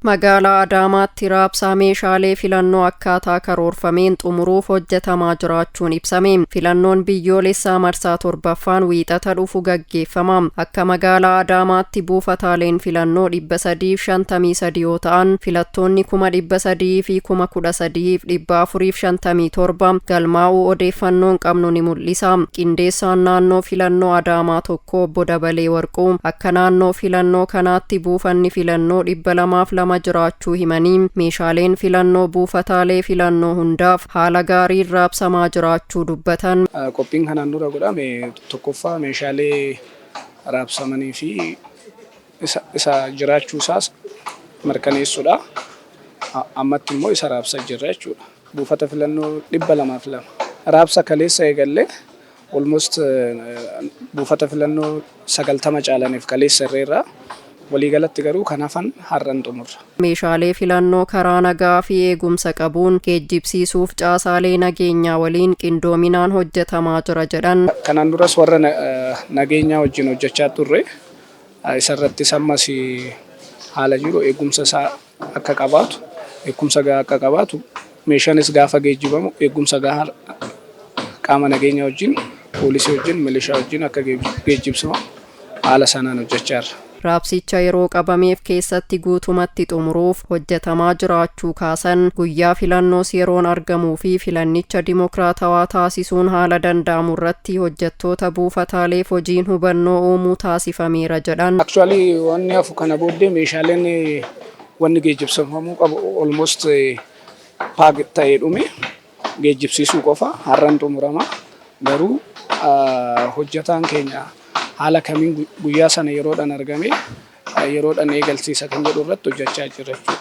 Magaalaa Adaamaatti raabsaa meeshaalee filannoo akkaataa karoorfameen xumuruuf hojjetamaa jiraachuun ibsame. Filannoon biyyoolessaa marsaa torbaffaan Wiixata dhufu gaggeeffama. Akka magaalaa Adaamaatti buufataaleen filannoo 353 yoo ta'an, filattoonni 313,457 galmaa'uu odeeffannoon qabnu ni mul'isa. Qindeessaan naannoo filannoo Adaamaa tokko obbo Dabalee Warquu akka naannoo filannoo kanaatti buufanni filannoo 202 jiraachuu himanii, meeshaaleen filannoo buufataalee filannoo hundaaf haala gaariin raabsamaa jiraachuu dubbatan. Qophiin kanaan dura godhame tokkoffaa meeshaalee raabsamanii fi isa jiraachuu isaas mirkaneessuudha. Ammatti immoo isa raabsaa jirra jechuudha. Buufata filannoo 202. Raabsa kaleessa eegallee almost buufata filannoo 90 caalaniif kaleessa irreerraa, waliigalatti garuu kan hafan har'an xumurra. Meeshaalee filannoo karaa nagaa fi eegumsa qabuun geejjibsiisuuf caasaalee nageenyaa waliin qindoominaan hojjetamaa jira jedhan. Kanaan duras warra nageenyaa wajjin hojjechaa turre, isarrattis ammas haala jiru eegumsa isaa akka qabaatu, eegumsa gahaa akka qabaatu, meeshaanis gaafa geejjibamu eegumsa gahaa qaama nageenyaa wajjin, poolisii wajjin, milishaa wajjin akka geejjibsamu haala sanaan hojjechaa jirra. Raabsicha yeroo qabameef keessatti guutumatti xumuruuf hojjetamaa jiraachuu kaasan. Guyyaa filannoos yeroon argamuu fi filannicha dimokiraatawaa taasisuun haala danda'amu irratti hojjettoota buufataaleef hojiin hubannoo uumuu taasifameera jedhan. Actually, wanni hafu kana booddee meeshaaleen wanni geejjibsiifamuu qabu almost pack ta'ee dhume, geejjibsiisuu qofa, har'an xumurama. Garuu hojjetaan keenya haala kamiin guyyaa sana yeroodhaan argame yeroodhaan eegalsiisa kan jedhu irratti hojjechaa jira jechuudha.